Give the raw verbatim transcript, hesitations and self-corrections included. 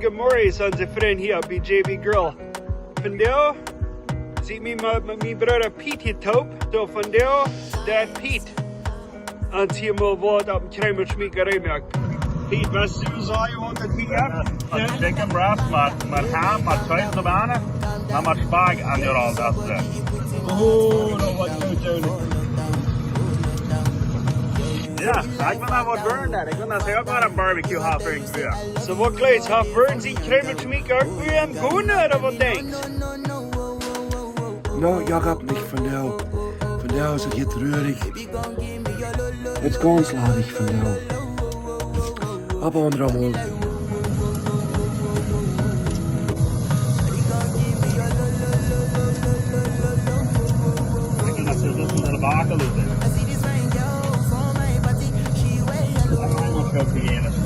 Goodemorjes, onse Frind hia bie J B Grill. Vondoag sie ekj met, met mien Brooda Piet hia toop. Soo vondoag deit Piet ons hia mol waut opp dän Kjreemelschmiekeree moaken. Piet, waut du sajen, waut daut hia jeft? Daut Chicken Breast met, met Ham, met Kjees doabennen, un met Spaghetti aunjerolt daut. Oh, daut woat goot sennen. Jo, ekj well noch waut woaren. Ekj well noch uk noch een barbecue haben fa ons. Soo, waut jleefst, haft Vern sien Kjreemelschmiekeree uk wada een Gonen, ooda waut denkjst? No, Jakob, nich vondoag. Vondoag es et hia truarich. Et es gaunz ladich vondoag. Opp een aundret Mol. Ekj well daut see daut enne Bak loten. Ekj well noch waut jejäft.